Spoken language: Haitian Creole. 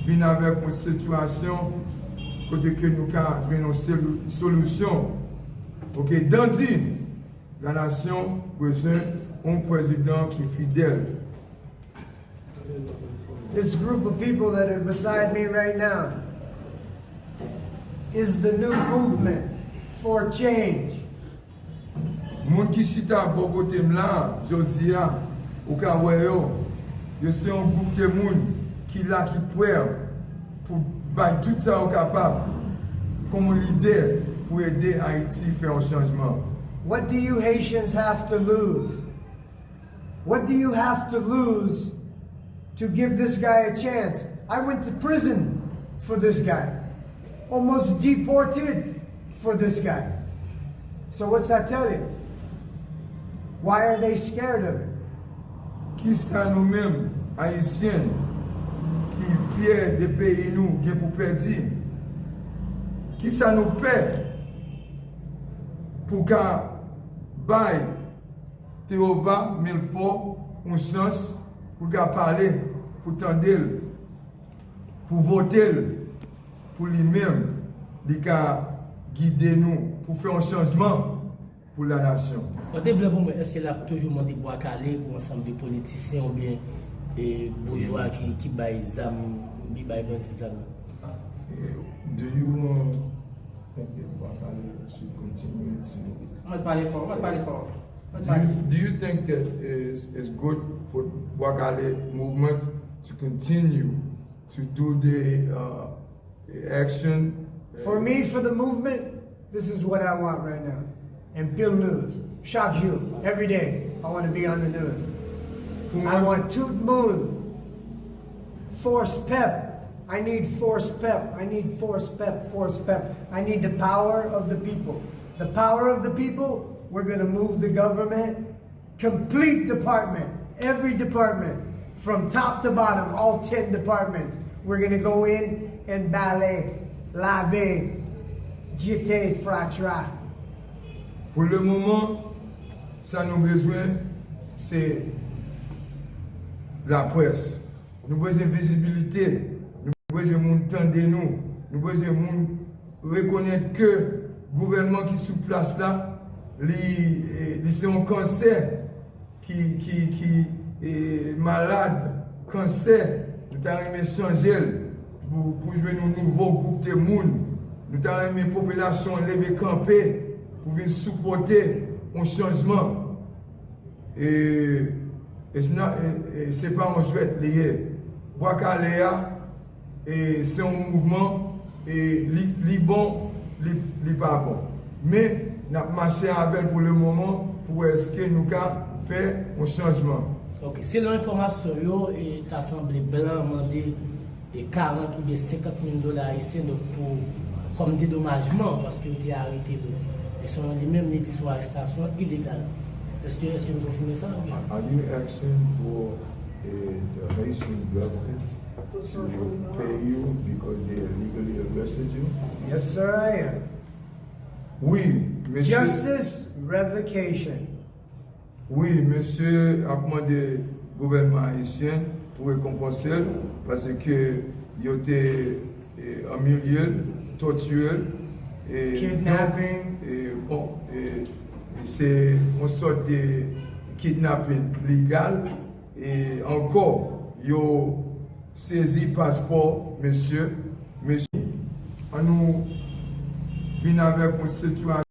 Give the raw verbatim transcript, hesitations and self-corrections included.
vin avèk yon sitiyasyon kote ke nou ka jwenn yon selu- solisyon. Ok, Dandy, la nasyon bezwen yon prezidan ki fidèl. This group of people that are beside me right now is the new movement for change. Moun ki chita bò kote m la, jodi a, ou ka wè yo, yo se yon gwoup de moun ki la, ki prè pou bay tout sa yo kapab kòm yon lidè pou ede Ayiti fè yon chanjman. What do you Haitians have to lose? What do you have to lose to give this guy a chance? I went to prison for this guy, almost deported for this guy. So, what's that tell you? Why are they scared of it? Kisa nou menm Ayisyen ki fyè de peyi nou gen pou pèdi? Kisa nou pè pou ka bay Teyova Milfò yon chans pou l ka pale, pou tande l, pou vote l, pou li menm, li ka gide nou, pou fè yon chanjman pou la nasyon. Kote blan pou mwen, èske l ap toujou mande bwa kale pou ansanm de politisyen oubyen e, boujwa ki, ki bay zam, ki bay bandi zam? Do you want think that bwa kale should continue to Mwen pale fò, mwen pale fò. Mwen Do pale. you, do you think that it's, it's good for Bwa Kale movement to continue to do the uh, action? For me, for the movement, this is what I want right now. Anpil news. Chak jou, every day, I want to be on the news. I want tout moun. Force pep. I need force pep. I need force pep, force pep. I need the power of the people. The power of the people, we're going to move the government, complete department, every department, from top to bottom, all ten departments. We're going to go in and bale, lave, jete fratra. Pou le moman, sa nou bezwen, se laprès. Nou bezwen vizibilite, nou bezwen moun tande nou, nou bezwen moun rekonèt ke gouvènman ki sou plas la, li, eh, li se yon kansè ki, ki, ki eh, malad, kansè. Nou ta renmen chanje l pou, pou jwenn yon nouvo gwoup de moun. Nou ta renmen popilasyon leve kanpe pou vin sipòte yon chanjman. E, e, se pa yon jwèt li ye. Bwa Kale a, e, se yon mouvman, e, li, li bon, li, li pa bon. Men, n ap mache avè l pou le moman pou wè èske nou ka fè yon chanjman. Ok, selon enfòmasyon yo, e, ta sanble blan mande e karant oubyen senkant mil dola ayisyen, donk, pou, kòm dedomajman, paske yo te arete l. E selon li menm, li te sou arestasyon ilegal. Èske, èske nou konfime sa, oubyen? Are you asking for uh, the Haitian government to pay you because they illegally arrested you? Yes, sir, I am. Wi, mesye. Justice revocation. Wi, mesye ap mande gouvènman ayisyen pou rekonpanse l, paske yo te, eh, imilye l, tòtiye l, eh, Kidnapping. Donk, eh, bon, eh, se yon sòt de kidnapin legal, e ankò, yo sezi paspò mesye, mesye. An nou vin avèk yon sitiyasyon